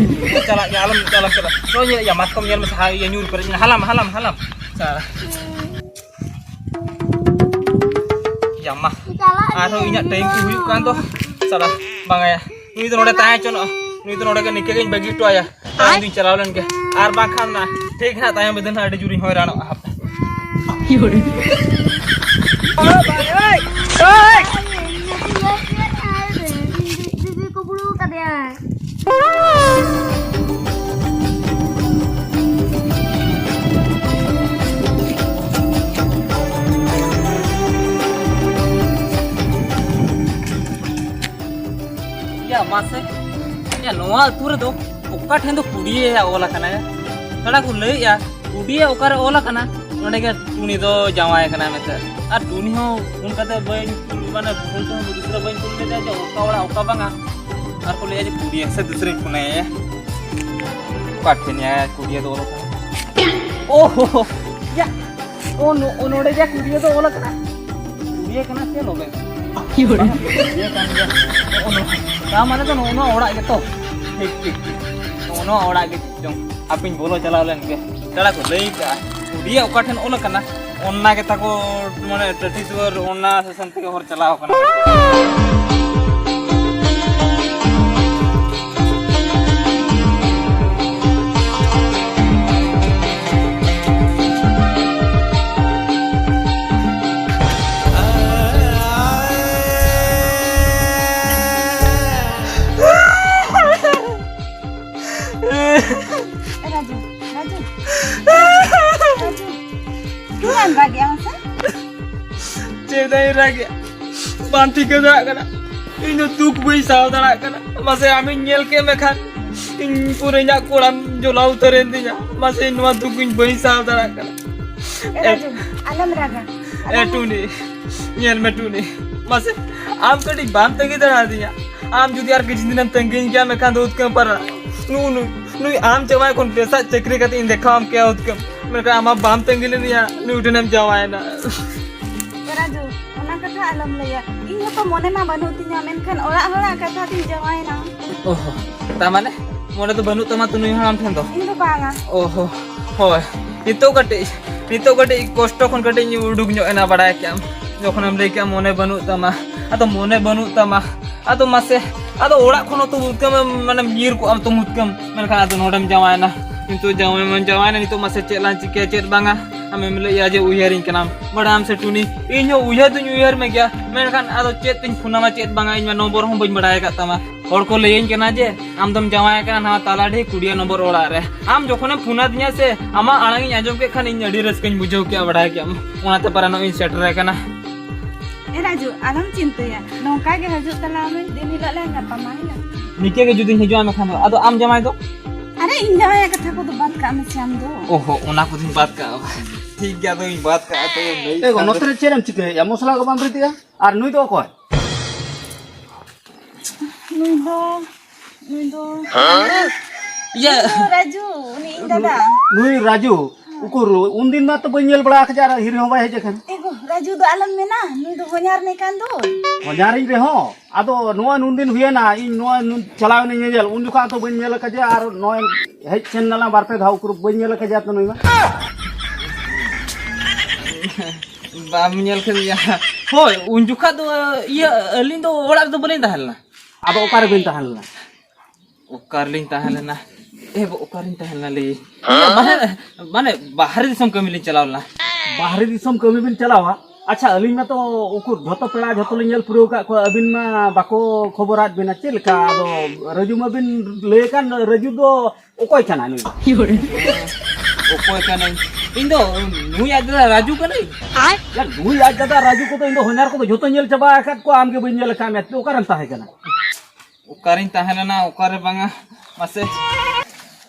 ᱪᱟᱞᱟᱜ ᱜᱮᱭᱟ, ᱟᱞᱚᱢ ᱟᱞᱚᱢ ᱪᱟᱞᱟᱜ᱾ ᱱᱚᱜᱼᱚᱭ ᱧᱮᱞ ᱭᱟ ᱢᱟᱛᱠᱚᱢ ᱧᱮᱞ ᱢᱮᱥᱮ, ᱦᱟ-, ᱤᱭᱟᱹ ᱧᱩᱨ ᱯᱮᱨᱮᱡ ᱮᱱᱟ᱾ ᱦᱟᱞᱟᱢ ᱦᱟᱞᱟᱢ ᱦᱟᱞᱟᱢ᱾ ᱥᱟᱞᱟ᱾ ᱭᱟ ᱢᱟ᱾ ᱟᱨᱦᱚᱸ ᱤᱧᱟᱹᱜ ᱴᱟᱭᱤᱢ ᱠᱚ ᱦᱩᱭᱩᱜ ᱠᱟᱱ ᱫᱚ᱾ ᱥᱟᱞᱟ, ᱵᱟᱝᱟᱭᱟ᱾ ᱱᱩᱭ ᱫᱚ ᱱᱚᱰᱮ ᱛᱟᱦᱮᱸ ᱦᱚᱪᱚᱱᱚᱜᱼᱟ᱾ ᱱᱩᱭ ᱫᱚ ᱱᱚᱰᱮ ᱜᱮ ᱱᱤᱝᱠᱟᱹ ᱜᱤᱧ ᱵᱟᱹᱜᱤ ᱦᱚᱴᱚ ᱟᱭᱟ᱾ ᱛᱟᱭᱚᱢ ᱫᱩᱧ ᱪᱟᱞᱟᱣ ᱞᱮᱱ ᱜᱮ᱾ ᱟᱨ ᱵᱟᱝᱠᱷᱟᱱ ᱱᱟ, ᱴᱷᱤᱠ ᱦᱟᱸᱜ ᱛᱟᱭᱚᱢ ᱵᱤᱫᱟᱹᱞ ᱦᱟᱸᱜ ᱟᱹᱰᱤ ᱡᱳᱨᱤᱧ ᱦᱚᱭᱨᱟᱱᱚᱜᱼᱟ ᱦᱟᱯᱮ᱾ ᱫᱤᱫᱤ ᱠᱚ ᱵᱩᱲᱩ ᱠᱟᱫᱮᱭᱟ᱾ ᱭᱟ ᱢᱟᱥᱮ, ᱭᱟ ᱱᱚᱣᱟ ᱟᱹᱛᱩ ᱨᱮᱫᱚ ᱚᱠᱟ ᱴᱷᱮᱱ ᱫᱚ ᱠᱩᱰᱤᱭᱟᱹ ᱚᱞ ᱟᱠᱟᱱᱟ? ᱛᱷᱚᱲᱟ ᱠᱚ ᱞᱟᱹᱭᱮᱜᱼᱟ, ᱠᱩᱰᱤᱭᱟᱹ ᱚᱠᱟᱨᱮ ᱚᱞ ᱟᱠᱟᱱᱟ, ᱱᱚᱸᱰᱮ ᱜᱮ ᱴᱩᱱᱤ ᱫᱚ ᱡᱟᱶᱟᱭ ᱟᱠᱟᱱᱟ ᱢᱮᱱᱛᱮ᱾ ᱟᱨ ᱴᱩᱱᱤ ᱦᱚᱸ ᱯᱷᱳᱱ ᱠᱟᱛᱮ ᱵᱟᱹᱧ ᱠᱩᱞ, ᱢᱟᱱᱮ ᱯᱷᱳᱱ ᱛᱮᱦᱚᱸ ᱫᱩᱥᱨᱟᱹ ᱵᱟᱹᱧ ᱠᱩᱞ ᱞᱮᱫᱮᱭᱟ ᱡᱮ ᱚᱠᱟ ᱚᱲᱟᱜ ᱚᱠᱟ ᱵᱟᱝᱟ᱾ ᱟᱨ ᱠᱚ ᱞᱟᱹᱭᱟ ᱡᱮ ᱠᱩᱰᱤᱭᱟᱹ, ᱥᱮ ᱫᱩᱥᱨᱟᱹᱧ ᱯᱷᱳᱱᱟᱭᱟ᱾ ᱚᱠᱟ ᱴᱷᱮᱱ ᱭᱟ ᱠᱩᱰᱤᱭᱟᱹ ᱫᱚ ᱚᱞ ᱟᱠᱟᱱᱟ? ᱳ ᱦᱳ ᱦᱳ, ᱭᱟ, ᱳ ᱱᱚ-, ᱳ ᱱᱚᱰᱮ ᱜᱮ ᱠᱩᱰᱤᱭᱟᱹ ᱫᱚ ᱚᱞ ᱟᱠᱟᱱᱟ᱾ ᱠᱩᱰᱤᱭᱟᱹ ᱠᱟᱱᱟ ᱥᱮ ᱞᱚᱵᱮ? ᱠᱩᱰᱤᱭᱟᱹ ᱠᱟᱱ ᱜᱮᱭᱟ᱾ ᱳ ᱱᱚ-, ᱛᱟ ᱢᱟᱱᱮ ᱫᱚ ᱱᱚᱜᱼᱚ ᱱᱚᱣᱟ ᱚᱲᱟᱜ ᱜᱮᱛᱚ? ᱴᱷᱤᱠ, ᱴᱷᱤᱠ, ᱴᱷᱤᱠ᱾ ᱱᱚᱜᱼᱚ ᱱᱚᱣᱟ ᱚᱲᱟᱜ ᱜᱮ ᱪᱚᱝ᱾ ᱦᱟᱯᱮᱧ ᱵᱚᱞᱚ ᱪᱟᱞᱟᱣ ᱞᱮᱱ ᱜᱮ᱾ ᱫᱟᱫᱟ ᱠᱚ ᱞᱟᱹᱭ ᱠᱟᱜᱼᱟ, ᱠᱩᱰᱤᱭᱟᱹ ᱚᱠᱟ ᱴᱷᱮᱱ ᱚᱞ ᱟᱠᱟᱱᱟ, ᱚᱱᱟ ᱜᱮ ᱛᱟᱠᱚ ᱢᱟᱱᱮ ᱴᱟᱹᱴᱤ ᱫᱩᱣᱟᱹᱨ ᱚᱱᱟ ᱥᱮᱥᱚᱱ ᱛᱮᱜᱮ ᱦᱚᱨ ᱪᱟᱞᱟᱣ ᱠᱟᱱᱟ᱾ ᱨᱟᱡᱩ, ᱨᱟᱡᱩ, ᱨᱟᱡᱩ, ᱪᱮᱫᱟᱜ ᱮᱢ ᱨᱟᱜᱮᱜᱼᱟ ᱢᱟᱥᱮ? ᱪᱮᱫᱟᱜ ᱤᱧ ᱨᱟᱜᱮᱜᱼᱟ? ᱵᱟᱢ ᱴᱷᱤᱠᱟᱹ ᱫᱟᱲᱮᱭᱟᱜ ᱠᱟᱱᱟ, ᱤᱧ ᱫᱚ ᱫᱩᱠ ᱵᱟᱹᱧ ᱥᱟᱦᱟᱣ ᱫᱟᱲᱮᱭᱟᱜ ᱠᱟᱱᱟ᱾ ᱢᱟᱥᱮ, ᱟᱢᱤᱧ ᱧᱮᱞ ᱠᱮᱫ ᱢᱮᱠᱷᱟᱱ ᱤᱧ ᱯᱩᱨᱟᱹ ᱤᱧᱟᱹᱜ ᱠᱚᱲᱟᱢ ᱡᱚᱞᱟᱣ ᱩᱛᱟᱹᱨᱮᱱ ᱛᱤᱧᱟ᱾ ᱢᱟᱥᱮ, ᱱᱚᱣᱟ ᱫᱩᱠ ᱤᱧ ᱵᱟᱹᱧ ᱥᱟᱦᱟᱣ ᱫᱟᱲᱮᱭᱟᱜ ᱠᱟᱱᱟ᱾ ᱮ ᱨᱟᱡᱩ, ᱟᱞᱚᱢ ᱨᱟᱜᱟ᱾ ᱮ ᱴᱩᱱᱤ, ᱧᱮᱞ ᱢᱮ ᱴᱩᱱᱤ, ᱢᱟᱥᱮ, ᱟᱢ ᱠᱟᱹᱴᱤᱡ ᱵᱟᱢ ᱛᱟᱺᱜᱤ ᱫᱟᱲᱮᱭᱟᱫᱤᱧᱟ? ᱟᱢ ᱡᱩᱫᱤ ᱟᱨ ᱠᱤᱪᱷᱩ ᱫᱤᱱᱮᱢ ᱛᱟᱺᱜᱤᱧ ᱠᱮᱭᱟ, ᱢᱮᱱᱠᱷᱟᱱ ᱫᱚ ᱩᱛᱠᱟᱹᱢ ᱯᱟᱨᱟ ᱱᱩᱭ, ᱱᱩᱭ, ᱱᱩᱭ ᱟᱢ ᱡᱟᱶᱟᱭ ᱠᱷᱚᱱ ᱵᱮᱥᱟᱜ ᱪᱟᱹᱠᱨᱤ ᱠᱟᱛᱮ ᱤᱧ ᱫᱮᱠᱷᱟᱣᱟᱢ ᱠᱮᱭᱟ ᱩᱛᱠᱟᱹᱢ᱾ ᱢᱮᱱᱠᱷᱟᱱ ᱟᱢ ᱢᱟ ᱵᱟᱢ ᱛᱟᱺᱜᱤ ᱞᱮᱫᱤᱧᱟ, ᱱᱩᱭ ᱴᱷᱮᱱᱮᱢ ᱡᱟᱶᱟᱭᱮᱱᱟ᱾ ᱮ ᱨᱟᱡᱩ, ᱚᱱᱟ ᱠᱟᱛᱷᱟ ᱟᱞᱚᱢ ᱞᱟᱹᱭᱟ᱾ ᱤᱧ ᱦᱚᱸᱛᱚ ᱢᱚᱱᱮ ᱢᱟ ᱵᱟᱹᱱᱩᱜ ᱛᱤᱧᱟ, ᱢᱮᱱᱠᱷᱟᱱ ᱚᱲᱟᱜ ᱦᱚᱲᱟᱜ ᱠᱟᱛᱷᱟ ᱛᱤᱧ ᱡᱟᱶᱟᱭᱮᱱᱟ᱾ ᱚᱦᱚ, ᱛᱟ ᱢᱟᱱᱮ ᱢᱚᱱᱮ ᱫᱚ ᱵᱟᱹᱱᱩᱜ ᱛᱟᱢᱟ ᱛᱩᱱᱩᱭ ᱦᱟᱲᱟᱢ ᱴᱷᱮᱱ ᱫᱚ? ᱤᱧ ᱫᱚ ᱵᱟᱝᱟ᱾ ᱚᱦᱚ, ᱦᱳᱭ᱾ ᱱᱤᱛᱚᱜ ᱠᱟᱹᱴᱤᱡ, ᱱᱤᱛᱚᱜ ᱠᱟᱹᱴᱤᱡ ᱠᱚᱥᱴᱚ ᱠᱷᱚᱱ ᱠᱟᱹᱴᱤᱡ ᱤᱧ ᱩᱰᱩᱠ ᱧᱚᱜ ᱮᱱᱟ, ᱵᱟᱲᱟᱭ ᱠᱮᱜᱼᱟᱢ᱾ ᱡᱚᱠᱷᱚᱱᱮᱢ ᱞᱟᱹᱭ ᱠᱮᱜᱼᱟ ᱢᱚᱱᱮ ᱵᱟᱹᱱᱩᱜ ᱛᱟᱢᱟ, ᱟᱫᱚ ᱢᱚᱱᱮ ᱵᱟᱹᱱᱩᱜ ᱛᱟᱢᱟ, ᱟᱫᱚ ᱢᱟᱥᱮ, ᱟᱫᱚ ᱚᱲᱟᱜ ᱠᱷᱚᱱ ᱦᱚᱸᱛᱚ ᱢᱩᱛᱠᱟᱹᱢ ᱮᱢ, ᱢᱟᱱᱮᱢ ᱧᱤᱨ ᱠᱚᱜᱼᱟᱢ ᱛᱚ ᱢᱩᱛᱠᱟᱹᱢ, ᱢᱮᱱᱠᱷᱟᱱ ᱟᱫᱚ ᱱᱚᱰᱮᱢ ᱡᱟᱶᱟᱭᱮᱱᱟ᱾ ᱠᱤᱱᱛᱩ ᱡᱟᱶᱟᱭ ᱢᱟᱢ ᱡᱟᱶᱟᱭᱮᱱᱟ, ᱱᱤᱛᱚᱜ ᱢᱟᱥᱮ ᱪᱮᱫ ᱞᱟᱝ ᱪᱤᱠᱟᱹᱭᱟ, ᱪᱮᱫ ᱵᱟᱝᱟ? ᱟᱢᱮᱢ ᱞᱟᱹᱭᱮᱜᱼᱟ ᱡᱮ ᱩᱭᱦᱟᱹᱨᱤᱧ ᱠᱟᱱᱟᱢ, ᱵᱟᱲᱟᱭᱟᱢ ᱥᱮ ᱴᱩᱱᱤ, ᱤᱧ ᱦᱚᱸ ᱩᱭᱦᱟᱹᱨ ᱫᱩᱧ ᱩᱭᱦᱟᱹᱨ ᱢᱮᱜᱮᱭᱟ, ᱢᱮᱱᱠᱷᱟᱱ ᱟᱫᱚ ᱪᱮᱫ ᱛᱤᱧ ᱯᱷᱳᱱᱟᱢᱟ, ᱪᱮᱫ ᱵᱟᱝᱟ, ᱤᱧ ᱢᱟ ᱱᱚᱢᱵᱚᱨ ᱦᱚᱸ ᱵᱟᱹᱧ ᱵᱟᱲᱟᱭ ᱟᱠᱟᱫ ᱛᱟᱢᱟ᱾ ᱦᱚᱲ ᱠᱚ ᱞᱟᱹᱭᱟᱹᱧ ᱠᱟᱱᱟ ᱡᱮ ᱟᱢ ᱫᱚᱢ ᱡᱟᱶᱟᱭ ᱟᱠᱟᱱᱟ ᱱᱟᱣᱟ ᱛᱟᱞᱟ ᱰᱤᱦᱤ ᱠᱩᱲᱤᱭᱟᱹ ᱱᱚᱢᱵᱚᱨ ᱚᱲᱟᱜ ᱨᱮ᱾ ᱟᱢ ᱡᱚᱠᱷᱚᱱᱮᱢ ᱯᱷᱳᱱ ᱟᱹᱫᱤᱧᱟ ᱥᱮ, ᱟᱢᱟᱜ ᱟᱲᱟᱝ ᱤᱧ ᱟᱸᱡᱚᱢ ᱠᱮᱫ ᱠᱷᱟᱱ ᱤᱧ ᱟᱹᱰᱤ ᱨᱟᱹᱥᱠᱟᱹᱧ ᱵᱩᱡᱷᱟᱹᱣ ᱠᱮᱜᱼᱟ, ᱵᱟᱲᱟᱭ ᱠᱮᱜᱼᱟᱢ᱾ ᱚᱱᱟᱛᱮ ᱯᱟᱨᱟ ᱱᱚᱜᱼᱚᱭ ᱤᱧ ᱥᱮᱴᱮᱨ ᱟᱠᱟᱱᱟ᱾ ᱮ ᱨᱟᱡᱩ, ᱟᱞᱚᱢ ᱪᱤᱱᱛᱟᱹᱭᱟ, ᱱᱚᱝᱠᱟ ᱜᱮ ᱦᱤᱡᱩᱜ ᱛᱟᱞᱟᱝ ᱢᱮ, ᱫᱤᱱ ᱦᱤᱞᱳᱜ ᱞᱟᱝ ᱧᱟᱯᱟᱢᱟ, ᱦᱮᱸ? ᱱᱤᱝᱠᱟᱹ ᱜᱮ ᱡᱩᱫᱤᱧ ᱦᱤᱡᱩᱜᱼᱟ, ᱢᱮᱱᱠᱷᱟᱱ ᱫᱚ ᱟᱫᱚ ᱟᱢ ᱡᱟᱶᱟᱭ ᱫᱚ? ᱟᱨᱮ, ᱤᱧ ᱡᱟᱶᱟᱭᱟᱜ ᱠᱟᱛᱷᱟ ᱠᱚᱫᱚ ᱵᱟᱫ ᱠᱟᱜ ᱢᱮᱥᱮ ᱟᱢ ᱫᱚ᱾ ᱚᱦᱚ, ᱚᱱᱟ ᱠᱚᱫᱚᱧ ᱵᱟᱫ ᱠᱟᱜᱼᱟ᱾ ᱴᱷᱤᱠ ᱜᱮᱭᱟ, ᱟᱫᱚᱧ ᱵᱟᱫ ᱠᱟᱜᱼᱟ, ᱛᱚᱵᱮ ᱞᱟᱹᱭ ᱮ ᱜᱚ, ᱠᱷᱟᱱ ᱫᱚ᱾ ᱱᱚᱛᱮ ᱨᱮ ᱪᱮᱫ ᱮᱢ ᱪᱤᱠᱟᱹᱭᱮᱫᱼᱟ? ᱢᱚᱥᱞᱟ ᱠᱚ ᱵᱟᱢ ᱨᱤᱫᱮᱜᱼᱟ? ᱟᱨ ᱱᱩᱭ ᱫᱚ ᱚᱠᱚᱭ? ᱱᱩᱭ ᱫᱚ, ᱱᱩᱭ ᱫᱚ, ᱤᱭᱟᱹ᱾ ᱱᱩᱭ ᱫᱚ ᱨᱟᱡᱩ, ᱩᱱᱤ ᱤᱧ ᱫᱟᱫᱟ᱾ ᱱᱩᱭ ᱨᱟᱡᱩ? ᱩᱠᱩᱨ, ᱩᱱᱫᱤᱱ ᱢᱟ ᱛᱚ ᱵᱟᱹᱧ ᱧᱮᱞ ᱵᱟᱲᱟ ᱟᱠᱟᱫᱮᱭᱟ ᱟᱨ ᱦᱤᱨᱤ ᱦᱚᱸ ᱵᱟᱭ ᱦᱮᱡ ᱟᱠᱟᱱ᱾ ᱮ ᱜᱚ, ᱨᱟᱡᱩ ᱫᱚ ᱟᱞᱚᱢ ᱢᱮᱱᱟ, ᱱᱩᱭ ᱫᱚ ᱦᱚᱧᱦᱟᱨ ᱱᱮ ᱠᱟᱱ ᱫᱚ᱾ ᱦᱚᱧᱦᱟᱨᱤᱧ ᱨᱮᱦᱚᱸ, ᱟᱫᱚ ᱱᱚᱣᱟ ᱱᱩᱱᱫᱤᱱ ᱦᱩᱭᱮᱱᱟ, ᱤᱧ ᱱᱚᱣᱟ ᱱᱩᱱ-, ᱪᱟᱞᱟᱣ ᱮᱱᱟᱹᱧ ᱧᱮᱧᱮᱞ, ᱩᱱ ᱡᱚᱠᱷᱚᱱ ᱫᱚ ᱵᱟᱹᱧ ᱧᱮᱞ ᱟᱠᱟᱫᱮᱭᱟ ᱟᱨ ᱱᱚᱜᱼᱚᱭ ᱦᱮᱡ ᱥᱮᱱ ᱱᱟᱞᱟᱝ ᱵᱟᱨ ᱯᱮ ᱫᱷᱟᱣ, ᱩᱠᱩᱨ ᱵᱟᱹᱧ ᱧᱮᱞ ᱟᱠᱟᱫᱮᱭᱟ ᱛᱚ ᱱᱩᱭ ᱢᱟ᱾ ᱵᱟᱢ ᱧᱮᱞ ᱠᱟᱫᱮᱭᱟ? ᱦᱳᱭ, ᱩᱱ ᱡᱚᱠᱷᱟᱡ ᱫᱚ, ᱤᱭᱟᱹ, ᱟᱹᱞᱤᱧ ᱫᱚ ᱚᱲᱟᱜ ᱨᱮᱫᱚ ᱵᱟᱹᱞᱤᱧ ᱛᱟᱦᱮᱸ ᱞᱮᱱᱟ᱾ ᱟᱫᱚ ᱚᱠᱟ ᱨᱮᱵᱤᱱ ᱛᱟᱦᱮᱸ ᱞᱮᱱᱟ? ᱚᱠᱟ ᱨᱮᱞᱤᱧ ᱛᱟᱦᱮᱸ ᱞᱮᱱᱟ? ᱮ ᱵᱚ, ᱚᱠᱟ ᱨᱮᱞᱤᱧ ᱛᱟᱦᱮᱸ ᱞᱮᱱᱟ ᱞᱟᱹᱭ? ᱤᱭᱟᱹ, ᱵᱟᱦᱨᱮ, ᱢᱟᱱᱮ, ᱵᱟᱦᱨᱮ ᱫᱤᱥᱚᱢ ᱠᱟᱹᱢᱤ ᱞᱤᱧ ᱪᱟᱞᱟᱣ ᱞᱮᱱᱟ᱾ ᱵᱟᱦᱨᱮ ᱫᱤᱥᱚᱢ ᱠᱟᱹᱢᱤ ᱵᱤᱱ ᱪᱟᱞᱟᱣᱟ? ᱟᱪᱪᱷᱟ, ᱟᱹᱞᱤᱧ ᱢᱟᱛᱚ ᱩᱠᱩᱨ ᱡᱷᱚᱛᱚ ᱯᱮᱲᱟ ᱡᱷᱚᱛᱚ ᱞᱤᱧ ᱧᱮᱞ ᱯᱩᱨᱟᱹᱣ ᱟᱠᱟᱫ ᱠᱚᱣᱟ, ᱟᱹᱵᱤᱱ ᱢᱟ ᱵᱟᱠᱚ ᱠᱷᱚᱵᱚᱨᱟᱫ ᱵᱤᱱᱟ᱾ ᱪᱮᱫ ᱞᱮᱠᱟ ᱟᱫᱚ ᱨᱟᱹᱡᱩ ᱢᱟᱵᱤᱱ ᱞᱟᱹᱭ ᱟᱠᱟᱱ, ᱨᱟᱹᱡᱩ ᱫᱚ ᱚᱠᱚᱭ ᱠᱟᱱᱟᱭ ᱱᱩᱭ ᱫᱚ? ᱚᱠᱚᱭ ᱠᱟᱱᱟᱭ? ᱤᱧ ᱫᱚ ᱱᱩᱭ ᱟᱡ ᱫᱟᱫᱟ ᱨᱟᱡᱩ ᱠᱟᱹᱱᱟᱹᱧ᱾ ᱭᱟ, ᱱᱩᱭ ᱟᱡ ᱫᱟᱫᱟ ᱨᱟᱡᱩ ᱠᱚᱫᱚ ᱤᱧ ᱫᱚ ᱦᱚᱧᱦᱟᱨ ᱠᱚᱫᱚ ᱡᱷᱚᱛᱚᱧ ᱧᱮᱞ ᱪᱟᱵᱟ ᱟᱠᱟᱫ ᱠᱚᱣᱟ, ᱟᱢ ᱜᱮ ᱵᱟᱹᱧ ᱧᱮᱞ ᱟᱠᱟᱫ ᱢᱮᱭᱟ᱾ ᱚᱠᱟᱨᱮᱢ ᱛᱟᱦᱮᱸ ᱠᱟᱱᱟ? ᱚᱠᱟᱨᱤᱧ ᱛᱟᱦᱮᱸ ᱞᱮᱱᱟ, ᱚᱠᱟᱨᱮ ᱵᱟᱝᱟ, ᱢᱟᱥᱮ᱾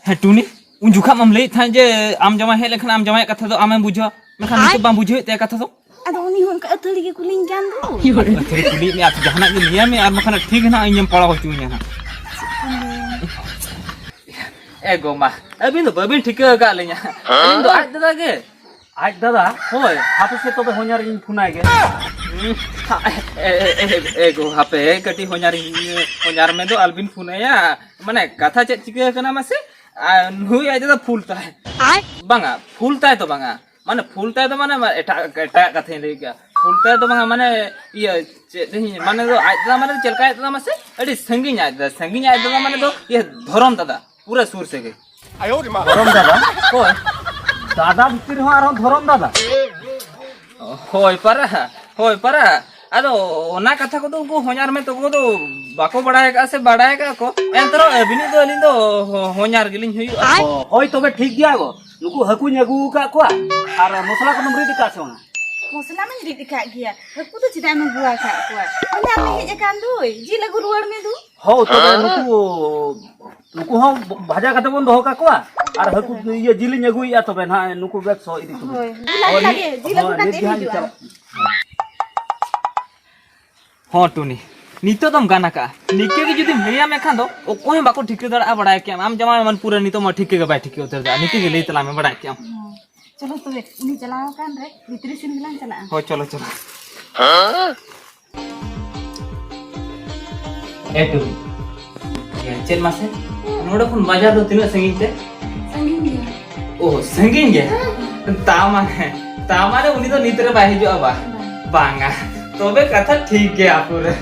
ᱦᱮᱸ, ᱴᱩᱱᱤ, ᱩᱱ ᱡᱚᱠᱷᱟᱜ ᱢᱟᱢ ᱞᱟᱹᱭᱮᱫ ᱛᱟᱦᱮᱸᱫ ᱡᱮ ᱟᱢ ᱡᱟᱶᱟᱭ ᱦᱮᱡ ᱞᱮᱱᱠᱷᱟᱱ ᱟᱢ ᱡᱟᱶᱟᱭᱟᱜ ᱠᱟᱛᱷᱟ ᱫᱚ ᱟᱢᱮᱢ ᱵᱩᱡᱷᱟᱹᱣᱟ, ᱢᱮᱱᱠᱷᱟᱱ ᱱᱤᱛᱚᱜ ᱵᱟᱢ ᱵᱩᱡᱷᱟᱹᱣᱮᱫ ᱛᱟᱭᱟ ᱠᱟᱛᱷᱟ ᱫᱚ? ᱟᱫᱚ ᱩᱱᱤ ᱦᱚᱸ ᱚᱱᱠᱟ ᱟᱹᱛᱷᱟᱹᱲᱤ ᱜᱮ ᱠᱩᱞᱤᱧ ᱠᱟᱱ ᱫᱚ᱾ ᱟᱹᱛᱷᱟᱹᱲᱤ ᱠᱩᱞᱤᱭᱮᱫ ᱢᱮᱭᱟ, ᱟᱨ ᱡᱟᱦᱟᱱᱟᱜ ᱜᱮ ᱞᱟᱹᱭᱟᱢᱮ, ᱟᱨ ᱵᱟᱠᱷᱟᱱ ᱴᱷᱤᱠ ᱜᱮ ᱱᱟᱦᱟᱜ ᱤᱧᱮᱢ ᱯᱟᱲᱟᱣ ᱦᱚᱪᱚᱧᱟ ᱱᱟᱦᱟᱜ᱾ ᱮ ᱜᱚ ᱢᱟ, ᱟᱹᱵᱤᱱ ᱫᱚ ᱵᱟᱹᱵᱤᱱ ᱴᱷᱤᱠᱟᱹ ᱟᱠᱟᱫ ᱞᱤᱧᱟ᱾ ᱟᱹᱞᱤᱧ ᱫᱚ ᱟᱡ ᱫᱟᱫᱟ ᱜᱮ᱾ ᱟᱡ ᱫᱟᱫᱟ? ᱦᱳᱭ᱾ ᱦᱟᱯᱮ ᱥᱮ ᱛᱚᱵᱮ ᱦᱚᱧᱟᱨ ᱤᱧ ᱯᱷᱳᱱᱟᱭ ᱜᱮ᱾ ᱦᱩᱸ, ᱮ, ᱮ, ᱮ, ᱮ ᱜᱳ, ᱦᱟᱯᱮ ᱠᱟᱹᱴᱤᱡ ᱦᱚᱧᱟᱨ ᱤᱧ, ᱦᱚᱧᱟᱨ ᱢᱮ ᱫᱚ ᱟᱞᱵᱤᱱ ᱯᱷᱳᱱᱟᱭᱟ᱾ ᱢᱟᱱᱮ ᱠᱟᱛᱷᱟ ᱪᱮᱫ ᱪᱤᱠᱟᱹ ᱟᱠᱟᱱᱟ ᱢᱟᱥᱮ? ᱟᱨ ᱱᱩᱭ ᱟᱡ ᱫᱟᱫᱟ ᱯᱷᱩᱞ ᱛᱟᱭ᱾ ᱟᱭ? ᱵᱟᱝᱟ, ᱯᱷᱩᱞ ᱛᱟᱭ ᱫᱚ ᱵᱟᱝᱟ᱾ ᱢᱟᱱᱮ ᱯᱷᱩᱞ ᱛᱟᱭ ᱫᱚ ᱢᱟᱱᱮ ᱮᱴᱟᱜ, ᱮᱴᱟᱜ ᱠᱟᱛᱷᱟᱧ ᱞᱟᱹᱭ ᱠᱮᱜᱼᱟ᱾ ᱯᱷᱩᱞ ᱛᱟᱭ ᱫᱚ ᱵᱟᱝᱟ, ᱢᱟᱱᱮ ᱤᱭᱟᱹ, ᱪᱮᱫ ᱤᱧ, ᱢᱟᱱᱮ ᱫᱚ ᱟᱡ ᱫᱟᱫᱟ ᱢᱟᱱᱮ ᱫᱚ ᱪᱮᱫ ᱞᱮᱠᱟ ᱟᱡ ᱫᱟᱫᱟ ᱢᱟᱥᱮ? ᱟᱹᱰᱤ ᱥᱟᱺᱜᱤᱧ ᱟᱡ ᱫᱟᱫᱟ, ᱥᱟᱺᱜᱤᱧ ᱟᱡ ᱫᱟᱫᱟ ᱢᱟᱱᱮ ᱫᱚ ᱤᱭᱟᱹ ᱫᱷᱚᱨᱚᱢ ᱫᱟᱫᱟ᱾ ᱯᱩᱨᱟᱹ ᱥᱩᱨ ᱥᱟᱹᱜᱟᱹᱭ᱾ ᱫᱷᱚᱨᱚᱢ ᱫᱟᱫᱟ? ᱦᱳᱭ᱾ ᱫᱟᱫᱟ ᱵᱷᱤᱛᱤᱨ ᱨᱮᱦᱚᱸ ᱟᱨᱦᱚᱸ ᱫᱷᱚᱨᱚᱢ ᱫᱟᱫᱟ? ᱦᱳᱭ ᱯᱟᱨᱟ, ᱦᱳᱭ ᱯᱟᱨᱟ᱾ ᱟᱫᱚ ᱚᱱᱟ ᱠᱟᱛᱷᱟ ᱠᱚᱫᱚ ᱩᱱᱠᱩ ᱦᱚᱧᱟᱨ ᱢᱮ ᱛᱟᱠᱚ ᱫᱚ ᱵᱟᱠᱚ ᱵᱟᱲᱟᱭ ᱟᱠᱟᱫᱼᱟ ᱥᱮ ᱵᱟᱲᱟᱭ ᱟᱠᱟᱫᱼᱟ ᱠᱚ, ᱮᱱᱛᱮ ᱨᱮᱦᱚᱸ ᱟᱹᱵᱤᱱᱤᱡ ᱫᱚ ᱟᱹᱞᱤᱧ ᱫᱚ ᱦᱚ-, ᱦᱚᱧᱟᱨ ᱜᱮᱞᱤᱧ ᱦᱩᱭᱩᱜᱼᱟ᱾ ᱚ, ᱦᱳᱭ ᱛᱚᱵᱮ ᱴᱷᱤᱠ ᱜᱮᱭᱟ ᱜᱚ᱾ ᱱᱩᱠᱩ ᱦᱟᱹᱠᱩᱧ ᱟᱹᱜᱩ ᱟᱠᱟᱫ ᱠᱚᱣᱟ᱾ ᱟᱨ ᱢᱚᱥᱞᱟ ᱠᱚᱫᱚᱢ ᱨᱤᱫ ᱟᱠᱟᱫ ᱥᱮ ᱵᱟᱝᱟ? ᱢᱚᱥᱞᱟ ᱢᱟᱧ ᱨᱤᱫ ᱟᱠᱟᱫ ᱜᱮᱭᱟ, ᱦᱟᱹᱠᱩ ᱫᱚ ᱪᱮᱫᱟᱜ ᱮᱢ ᱟᱹᱜᱩ ᱟᱠᱟᱫ ᱠᱚᱣᱟ? ᱦᱚᱧᱦᱟᱨ ᱞᱮ ᱦᱮᱡ ᱟᱠᱟᱱ ᱫᱚᱭ, ᱡᱤᱞ ᱟᱹᱜᱩ ᱨᱩᱣᱟᱹᱲ ᱢᱮ ᱫᱩ᱾ ᱦᱳᱭ, ᱛᱚᱵᱮ ᱱᱩᱠᱩ, ᱱᱩᱠᱩ ᱦᱚᱸ ᱵᱷᱟᱡᱟ ᱠᱟᱛᱮ ᱵᱚᱱ ᱫᱚᱦᱚ ᱠᱟᱠᱚᱣᱟ᱾ ᱟᱨ ᱦᱟᱹᱠᱩ, ᱤᱭᱟᱹ, ᱡᱤᱞᱤᱧ ᱟᱹᱜᱩᱭᱮᱫᱼᱟ, ᱛᱚᱵᱮ ᱱᱟᱦᱟᱜ ᱱᱩᱠᱩ ᱵᱮᱜᱽ ᱥᱚ ᱤᱫᱤ ᱠᱚᱵᱤᱱ᱾ ᱦᱳᱭ, ᱡᱤᱞ ᱟᱹᱜᱩ ᱦᱳᱭ, ᱠᱟᱛᱮ ᱱᱤᱛ ᱜᱮ ᱦᱟᱸᱜ ᱦᱤᱡᱩᱜᱼᱟ᱾ ᱪᱟᱞᱟᱜ᱾ ᱦᱚᱸ ᱴᱩᱱᱤ, ᱱᱤᱛᱚᱜ ᱫᱚᱢ ᱜᱟᱱ ᱟᱠᱟᱜᱼᱟ᱾ ᱱᱤᱝᱠᱟᱹ ᱜᱮ ᱡᱩᱫᱤᱢ ᱞᱟᱹᱭᱟ ᱢᱮᱱᱠᱷᱟᱱ ᱫᱚ ᱚᱠᱚᱭ ᱦᱚᱸ ᱵᱟᱠᱚ ᱴᱷᱤᱠᱟᱹ ᱫᱟᱲᱮᱭᱟᱜᱼᱟ, ᱵᱟᱲᱟᱭ ᱠᱮᱭᱟᱢ᱾ ᱟᱢ ᱡᱟᱢᱟᱭ ᱢᱟ ᱯᱩᱨᱟᱹ ᱱᱤᱛᱚᱜ ᱢᱟ ᱴᱷᱤᱠᱟᱹ ᱜᱮ ᱵᱟᱭ ᱴᱷᱤᱠᱟᱹ ᱩᱛᱟᱹᱨ ᱫᱟ᱾ ᱱᱤᱝᱠᱟᱹ ᱜᱮ ᱞᱟᱹᱭ ᱛᱟᱞᱟᱝ ᱢᱮ, ᱵᱟᱲᱟᱭ ᱠᱮᱭᱟᱢ᱾ ᱦᱚᱸ, ᱪᱚᱞᱚ ᱛᱚᱵᱮ, ᱩᱱᱤ ᱪᱟᱞᱟᱣ ᱟᱠᱟᱱ ᱨᱮ ᱵᱷᱤᱛᱨᱤ ᱥᱮᱱ ᱜᱮᱞᱟᱝ ᱪᱟᱞᱟᱜᱼᱟ᱾ ᱦᱳᱭ, ᱪᱚᱞᱚ, ᱪᱚᱞᱚ᱾ ᱮ ᱴᱩᱱᱤ, ᱪᱮᱫ ᱢᱟᱥᱮ? ᱱᱚᱰᱮ ᱠᱷᱚᱱ ᱵᱟᱡᱟᱨ ᱫᱚ ᱛᱤᱱᱟᱹᱜ ᱥᱟᱺᱜᱤᱧ ᱛᱮ? ᱥᱟᱺᱜᱤᱧ ᱜᱮᱭᱟ᱾ ᱳ, ᱥᱟᱺᱜᱤᱧ ᱜᱮ? ᱦᱮᱸ᱾ ᱛᱟ ᱢᱟᱱᱮ, ᱛᱟ ᱢᱟᱱᱮ ᱩᱱᱤ ᱫᱚ ᱱᱤᱛ ᱨᱮ ᱵᱟᱭ ᱦᱤᱡᱩᱜᱼᱟ ᱵᱟ? ᱵᱟᱝ᱾ ᱵᱟᱝᱟ᱾ ᱛᱚᱵᱮ ᱠᱟᱛᱷᱟ ᱴᱷᱤᱠ ᱜᱮᱭᱟ ᱯᱩᱨᱟᱹ᱾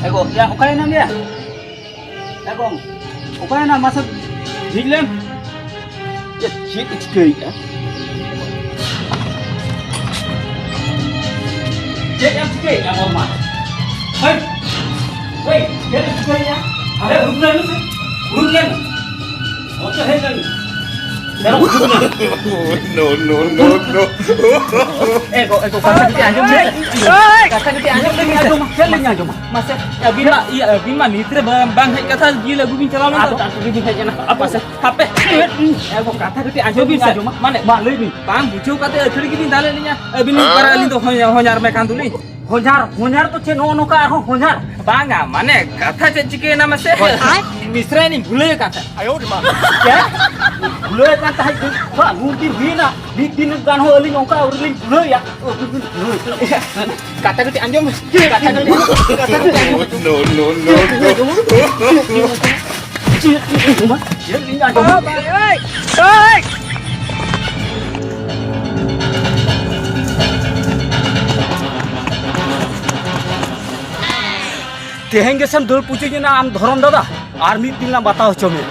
ᱮ ᱜᱚ, ᱭᱟ, ᱚᱠᱟᱭᱮᱱᱟᱢ ᱭᱟ? ᱮ ᱜᱚ, ᱚᱠᱟᱭᱮᱱᱟᱢ? ᱢᱟᱥᱮ ᱡᱷᱤᱡ ᱞᱮᱢ᱾ ᱪᱮᱫ, ᱪᱮᱫ ᱮ ᱪᱤᱠᱟᱹᱭᱮᱫᱼᱟ? ᱪᱮᱫ ᱮᱢ ᱪᱤᱠᱟᱹᱭᱮᱫᱼᱟ ᱵᱟᱹᱵᱩ ᱢᱟ? ᱦᱮᱭ! ᱦᱮᱭ! ᱪᱮᱫ ᱮᱢ ᱪᱤᱠᱟᱹᱭᱮᱫᱼᱟ? ᱟᱨᱮ, ᱩᱰᱩᱠ ᱞᱮᱱ ᱢᱮᱥᱮ᱾ ᱩᱰᱩᱠ ᱞᱮᱱ ᱢᱮ᱾ ᱱᱚᱛᱮ ᱦᱮᱡ ᱞᱮᱱ ᱢᱮ᱾ ᱪᱟᱞᱟᱜ ᱩᱰᱩᱠ ᱞᱮᱱ ᱢᱮ᱾ No, no, no, no. ᱮ ᱜᱚ, ᱮ ᱜᱚ, ᱠᱟᱛᱷᱟ ᱠᱟᱹᱴᱤᱡ ᱟᱸᱡᱚᱢ ᱞᱮᱢ᱾ ᱠᱟᱛᱷᱟ ᱠᱟᱹᱴᱤᱡ ᱟᱸᱡᱚᱢ ᱞᱮᱢ᱾ ᱪᱮᱫ ᱞᱤᱧ ᱟᱸᱡᱚᱢᱟ? ᱢᱟᱥᱮ, ᱟᱹᱵᱤᱱ ᱢᱟ, ᱤᱭᱟᱹ, ᱟᱹᱵᱤᱱ ᱢᱟ ᱱᱤᱛ ᱨᱮ ᱵᱟᱝ, ᱵᱟᱝ ᱦᱮᱡ ᱠᱟᱛᱷᱟ ᱡᱤᱞ ᱟᱹᱜᱩ ᱵᱤᱱ ᱪᱟᱞᱟᱣ ᱞᱮᱱ ᱫᱚ᱾ ᱟᱫᱚ ᱪᱟᱥ ᱨᱮᱵᱤᱱ ᱦᱮᱡ ᱮᱱᱟ᱾ ᱟᱯᱮ ᱥᱮ, ᱦᱟᱯᱮ᱾ ᱮ ᱜᱚ, ᱠᱟᱛᱷᱟ ᱠᱟᱹᱴᱤᱡ ᱟᱸᱡᱚᱢ ᱵᱤᱱ ᱥᱮ᱾ ᱟᱸᱡᱚᱢᱟ᱾ ᱢᱟᱱᱮ, ᱢᱟ ᱞᱟᱹᱭ ᱵᱤᱱ᱾ ᱵᱟᱝ ᱵᱩᱡᱷᱟᱹᱣ ᱠᱟᱛᱮ ᱟᱹᱛᱷᱟᱹᱲᱤ ᱜᱮᱵᱤᱱ ᱫᱟᱞᱮᱫ ᱞᱤᱧᱟ᱾ ᱟᱹᱵᱤᱱ ᱞᱤᱧ ᱯᱟᱨᱟ, ᱟᱹᱞᱤᱧ ᱫᱚ ᱦᱚᱧ-, ᱦᱚᱧᱦᱟᱨ ᱢᱮ ᱠᱟᱱ ᱫᱚᱞᱤᱧ᱾ ᱦᱚᱧᱦᱟᱨ, ᱦᱚᱧᱦᱟᱨ ᱫᱚ ᱪᱮᱫ ᱱᱚᱜᱼᱚ ᱱᱚᱝᱠᱟ ᱟᱨᱦᱚᱸ ᱦᱚᱧᱦᱟᱨ? ᱵᱟᱝᱟ, ᱢᱟᱱᱮ ᱠᱟᱛᱷᱟ ᱪᱮᱫ ᱪᱤᱠᱟᱹᱭᱮᱱᱟ ᱢᱟᱥᱮ? ᱦᱳᱭ᱾ ᱢᱤᱥᱨᱟᱭᱤᱱᱤᱧ ᱵᱷᱩᱞᱟᱹᱣ ᱟᱠᱟᱫ ᱛᱟᱦᱮᱸᱫ᱾ ᱪᱮᱫ? ᱵᱷᱩᱞᱟᱹᱣ ᱟᱠᱟᱱ ᱛᱟᱦᱮᱸᱫ? ᱵᱟᱝ, ᱩᱱ ᱫᱤᱱ ᱦᱩᱭᱮᱱᱟ, ᱢᱤᱫ ᱫᱤᱱ ᱜᱟᱱ ᱦᱚᱸ ᱟᱹᱞᱤᱧ ᱚᱱᱠᱟ ᱟᱹᱣᱨᱤ ᱞᱤᱧ ᱵᱷᱩᱞᱟᱹᱣ ᱮᱭᱟ᱾ ᱠᱟᱛᱷᱟ ᱠᱟᱹᱴᱤᱡ ᱟᱸᱡᱚᱢ ᱢᱮ᱾ ᱠᱟᱛᱷᱟ ᱠᱟᱹᱴᱤᱡ ᱟᱸᱡᱚᱢ ᱢᱮ᱾ No, no, no, no. ᱪᱮᱫ ᱤᱧ ᱟᱸᱡᱚᱢᱟ? ᱪᱮᱫ ᱤᱧ ᱟᱸᱡᱚᱢᱟ? ᱛᱮᱦᱮᱧ ᱜᱮᱥᱮᱢ ᱫᱟᱹᱲ ᱯᱩᱪᱩᱡ ᱮᱱᱟ ᱟᱢ ᱫᱷᱚᱨᱚᱢ ᱫᱟᱫᱟ, ᱟᱨ ᱢᱤᱫ ᱫᱤᱱ ᱞᱟᱝ ᱵᱟᱛᱟᱣ ᱦᱚᱪᱚ ᱢᱮᱭᱟ᱾